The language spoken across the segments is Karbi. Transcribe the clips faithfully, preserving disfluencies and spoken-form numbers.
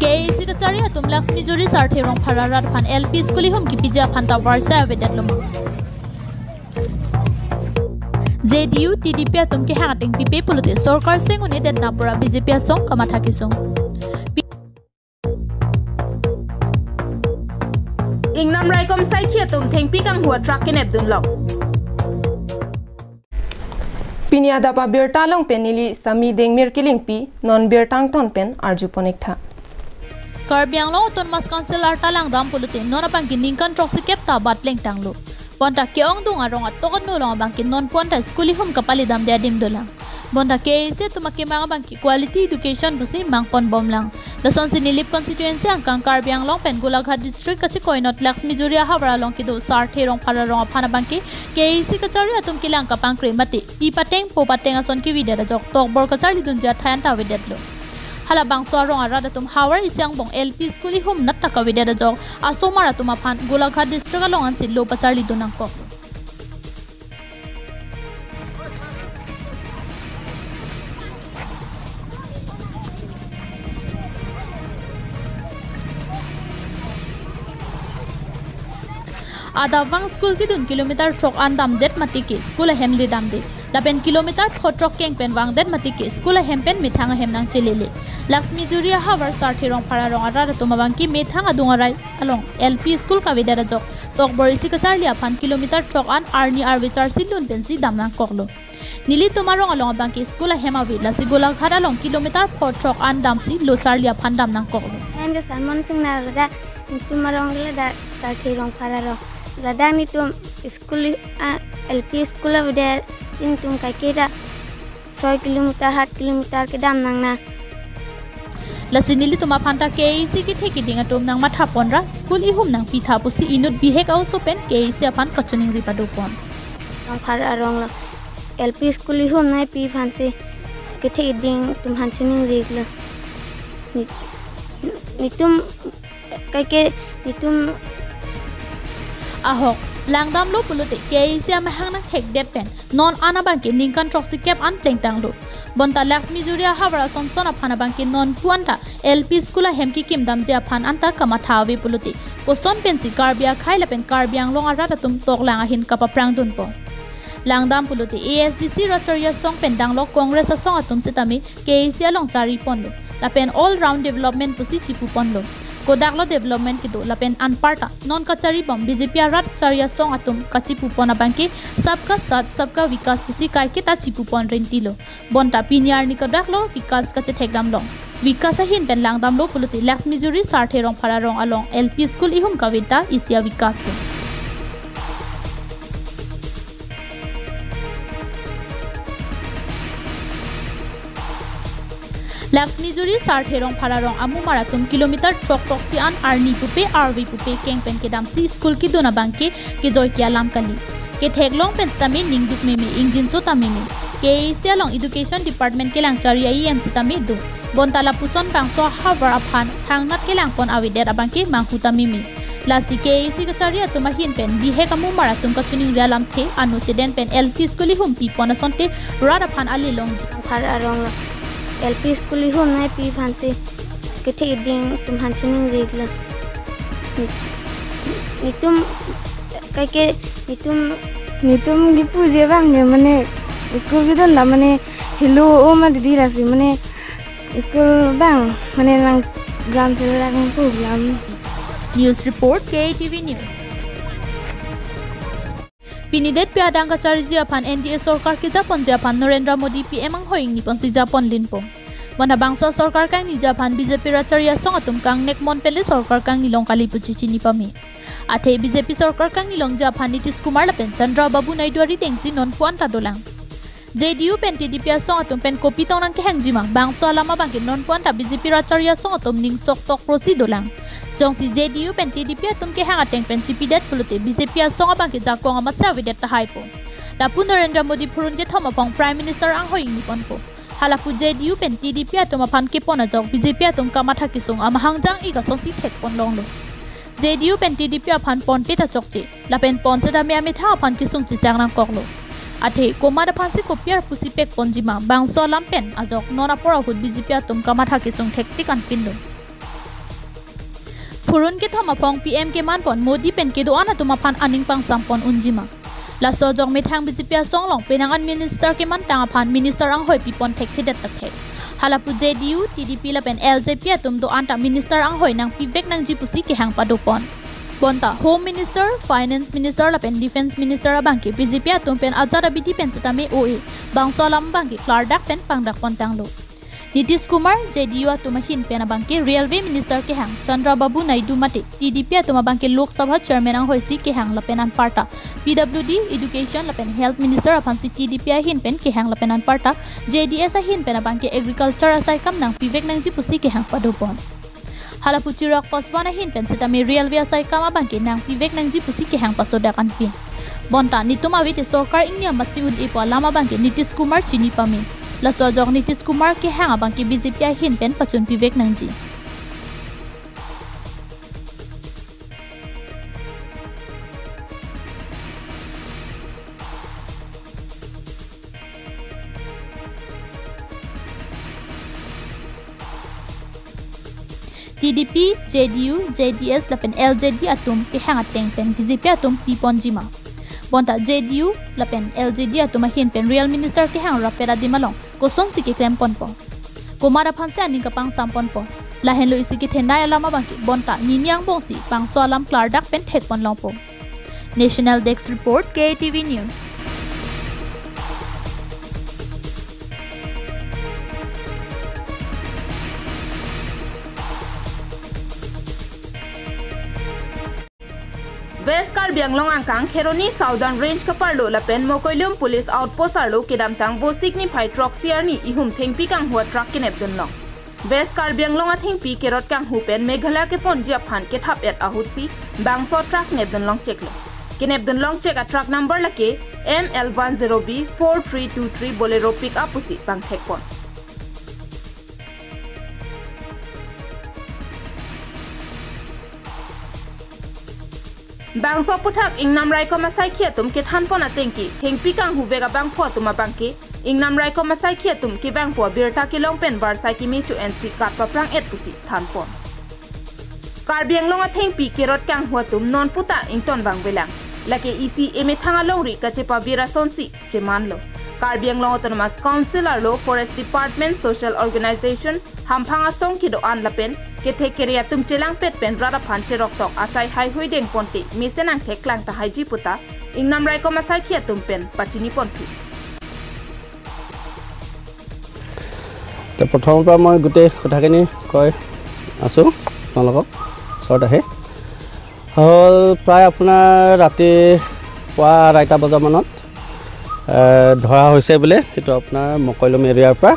K A A C kachari atum Laxmi Juri Sarthe Rongphar arat aphan L P school ihum kipiji aphan ta varsai avedetlo ma? J D U, T D P atum kehang ateng pipe pulote sorkar seng un-edetna pura B J P asong kamatha kesung. Ingnam raikom saikhi atum thengpi kanghu a-truck kenepdunlok. Pini adap abirta along pen neli Sami Dengmir Kilingpi, non birta angton pen arjupon-ik tha. Karbi Anglong Autonomous Council arta langdam pulote non abangke ningkan throksikep ta bat plengtanglo. Bonta ke-ongdung arong atok anu along abangke non pu-an ta school ihum kapalidamde adim dolang. Bonta K A A C atum akemang abangke quality education pusi mangponbomlang. Lasonsi Nilip constituency angkang Karbi Anglong pen Golaghat district kachikoinot Laxmi Juri ahavar along kedo Sarthe Rongphar arong aphan abangke K A A C kachari atum kelang kapangkre mate pi pateng po pateng ason kevidet ajok tokbor kacharlidunji athai anta avedetlo. Halabangso arong arat atum havar isi angbong L P school ihum nat ta kavedet ajok asomar atum aphan Golaghat district along ansi lo pacharlidun nangkok. Adap vang school kedun kilometer throk an damdet mati ke school ahem le damde. Lapen kilometer pho throk keng pen vangdet mati ke school ahem pen methang ahem nangchelele. Laxmi Juri ahavar Sarthe Rongphar arong arat atum abangke methang adung arai along L P school kavedet ajok tokbor isi kacharli aphan kilometer throk an arni arve charsi lun pensi dam nangkoklo. Nelitum arong along abangke school ahem ave, lasi Golaghat along kilometer pho throk an damsi lo charli aphan dam nangkoklo. Nang ke Salmon Singnar, ladak netum arong ke ladak Sarthe Rongphar arong. Ladak netum school, ah, L P school avedet, netum kaike ta soi kilometer, hat kilometer kedam nangnang. Lasi nelitum aphan ta K A A C kethe kiding atum nangmathaponra school ihum nangpitha pusi inut bihek a-oso pen K A A C aphan kachiningri padopon. Rongphar arong lo L P school ihum nangpi aphansi kethe kiding atum aphan chiningrilo. Ni, netum kaike netum. Ahok langdamlo pulote K A A C amahang nangthekdet pen non an abangke ningkan throksikep an plengtanglo. Bonta Laxmi Juri ahavar asonson aphan abangke non pu-an ta L P school ahem kekim damji aphan anta kamatha ave pulote koson pensi Karbi akhei lapen Karbi Anglong arat atum toklang ahin kapaprangdunpo. Langdam pulote A S D C rat chari asong pen danglok Congress asong atum sitame K A A C along chariponlo. Lapen all round development pusi chipuponlo. Kodaklo development kedo lapen anparta non kacharibom B J P arat chari asong atum kachipupon abangke Sabka Saath Sabka Vikas pusi kaiketa chipupon rintilo. Bonta pini arni kodaklo Vikas kachethekdamlong. Vikas ahin pen langdamlo pulote Laxmi Juri Sarthe Rongphar arong along L P school ihum kaveta isi a-Vikas do. Laxmi Juri Sarthe Rongphar arong amumar atum kilometer throk throksi an arni pupe arve pupe keng pen kedamsi school kedun abangke kejoi ke alam kali. Ketheklong pen sitame ningduk meme, ingjinso ta meme. K A A C along Education Department kelang chari a-E M sitame do. Bonta lapuson bangso ahavar aphan thangnat kelangpon avedet abangke manghu ta meme. Lasi K A A C kachari atum ahin pen bihek amumar atum kachiningri alamthe ano chedeng pen L P school ihum pipon asonte rat aphan ale longji. Rongphar arong lo L P school ihum nangpi aphansi kethe kiding atum aphan chiningrilo. Ni, netum kaike netum, netum kipuji abang ne mane school kedun la mane helo o ma didi, lasi mane school abang mane nang gram sila nang program. News report, K A T V News. Pini det pi adang kachariji aphan N D A sorkar kejaponji aphan Narendra Modi P M anghoi ingniponsi japon linpo. Bonta bangso sorkar kangniji aphan B J P rat chari asong atum kangnek mon penle sorkar kangnilong kali pusi chini pame. Athe B J P sorkar kangnilongji aphan Nitish Kumar lapen Chandra Babu Naidu aridengsi non pu-an ta dolang. J D U pen T D P asong atum pen kopi tong nangkehangji ma, bangso alam abangke non pu-an ta B J P rat chari asong atum ning sok tokprosi dolang. Jongsi J D U pen T D P atum kehang ateng pen chipidet pulote B J P asong abangke jakong amatsi avedet tahaipo. Lapu Narendra Modi phurun kethom aphong Prime Minister anghoi ingniponpo. Halapu J D U pen T D P atum aphan kepon ajok B J P atum kamatha kesung amahang jang-ik asonsi thekponlonglo. J D U pen T D P aphan ponpe ta chokche, lapen pon sitame amethang aphan kesung chechang nangkoklo. Athe komat aphansi kopi arpu si pekponjima, bangso alam pen ajok non apor ahut B J P atum kamatha kesung thektik anpin do. Phurun kethom aphong P M kemanpon Modi pen kedo-an atum aphan aning pangsampon unjima. Laso ajok methang B J P asong along penang an minister kemantang aphan minister anghoi pipon thekthedet ta thek. Halapu J D U, T D P lapen L J P atum do-an ta minister anghoi nangpivek nangji pusi kehang padopon. Bonta Home Minister, Finance Minister lapen Defence Minister abangke B J P atum pen ajat abidi pen setame O A, bangso alam abangke klardak pen pangdakpon tanglo. Nitish Kumar, J D U atum ahin pen abangke Railway Minister kehang, Chandrababu Naidu mate T D P atum abangke Lok Sabha Chairman anghoi si kehang lapen anparta P W D, Education lapen Health Minister aphansi T D P ahin pen kehang lapen anparta J D S ahin pen abangke Agriculture asaikam nangpivek nangji pusi kehang padopon. Halapu Chirag Paswan ahin pen setame Railway asaikam abangke nangpivek nangji pusi kehang pasodak anpin. Bonta netum ave te sorkar ingni amatsi un-epo alam abangke Nitish Kumar chini pame. Laso ajok Nitish Kumar kehang abangke B J P ahin pen pachunpivek nangji. T D P, J D U, J D S lapen L J D atum kehang ateng pen B J P atum piponjima. Bonta J D U lapen L J D atum ahin pen Rail Minister kehang rapet adim along kosonsi keklemponpo, komat aphansi aning kapangsamponpo, lahenlo isi kethenei alam abangke bonta nini angbongsi bangso alam klardak pen thekpon longpo. National Desk Report, K T V News. West Karbi Anglong angkang Kheroni Southern Range kaparlo lapen Mokoilum Police Outpost arlo kedamtang Vosik niphai throksi arni ihum thengpi kanghu a-truck kenepdunlong. West Karbi Anglong athengpi kerot kanghu pen Meghalaya keponji aphan kethap-et ahutsi bangso truck nepdunlong cheklo. Kenepdunlong chek a-truck number lake M L one zero B four three two three Bolero pickup pusi pangthekpon. Bangso aputhak ingnam raikom asaikhi atum kethanpon atengke thengpi kanghuvek abangphu atum abangke ingnam raikom asaikhi atum kevangpo abirta kelong pen varsai kimi chu ensi kat paprang-et pusi thanpon. Karbi Anglong athengpi kerot kanghu atum non puta ingtonvangvelang. Lake isi emethang alongri kachepavir asonsi chemanlo. Karbi Anglong Autonomous Council arlo Forest Department, Social Organization, hamphang asong kedo-an lapen kethek kere atum chelangpet pen rat aphan cheroktok asai haihui dengponte mesen angthek klang tahaiji puta ingnam raikom asaikhi atum pen pachiniponphi. তো প্ৰথমৰ পৰা মই গোটেই কথাখিনি কৈ আছোঁ আপোনালোকক ওচৰত আহি। হ'ল প্ৰায় আপোনাৰ ৰাতিপুৱা আঢ়ৈটা বজামানত, এ, ধৰা হৈছে বোলে। এইটো আপোনাৰ মকৈলম এৰিয়াৰ পৰা,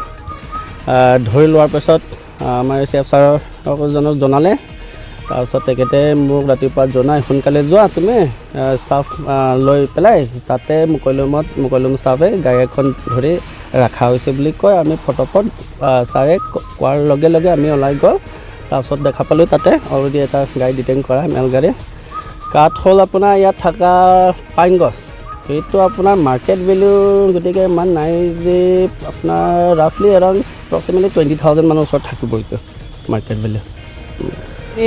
এ, ধৰি লোৱাৰ পিছত, আ, আমাৰ চি এফ ছাৰক জনক জনালে। তাৰপিছত তেখেতে মোক ৰাতিপুৱা জনাই, "সোনকালে যোৱা তুমি, আ, ষ্টাফ, আ, লৈ পেলাই তাতে মকৈলমত, মকৈলম ষ্টাফে গাড়ী এখন ধৰি ৰখা হৈছে" বুলি কয়। আমি ফটফট, আ, ছাৰে ক-, কোৱাৰ লগে লগে আমি ওলাই গ'ল। তাৰপিছত দেখা পালোঁ তাতে অলৰেডি এটা গাড়ী ডিটেইন কৰা, মেল গাড়ী। কাঠ হ'ল আপোনাৰ ইয়াত থকা পাইন গছ, সেইটো আপোনাৰ মাৰ্কেট ভেলু গতিকে ইমান নাই যে আপোনাৰ ৰাফলি এৰাউণ্ড এপ্ৰক্সিমেটলি টুৱেণ্টি থাউজেণ্ড মানৰ ওচৰত থাকিব এইটো মাৰ্কেট ভেলু।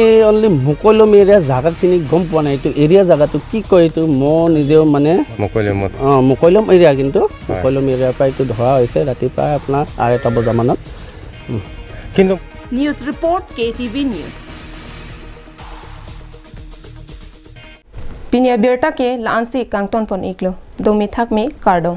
এই অনলি মকৈলম এৰিয়া জাগাখিনি গম পোৱা নাই, এইটো এৰিয়া জাগাটো কি কয় এইটো মই নিজেও মানে মকৈলমত। অ, মকৈলম এৰিয়া কিন্তু হয়। মকৈলম এৰিয়াৰ পৰা এইটো ধৰা হৈছে ৰাতি প্ৰায় আপোনাৰ আঢ়ৈটা বজামানত। উম। কিন্তু News report, K T V News. Pini abirta ke la-ansi kangtonpon iklo. Dome thakme, kardom.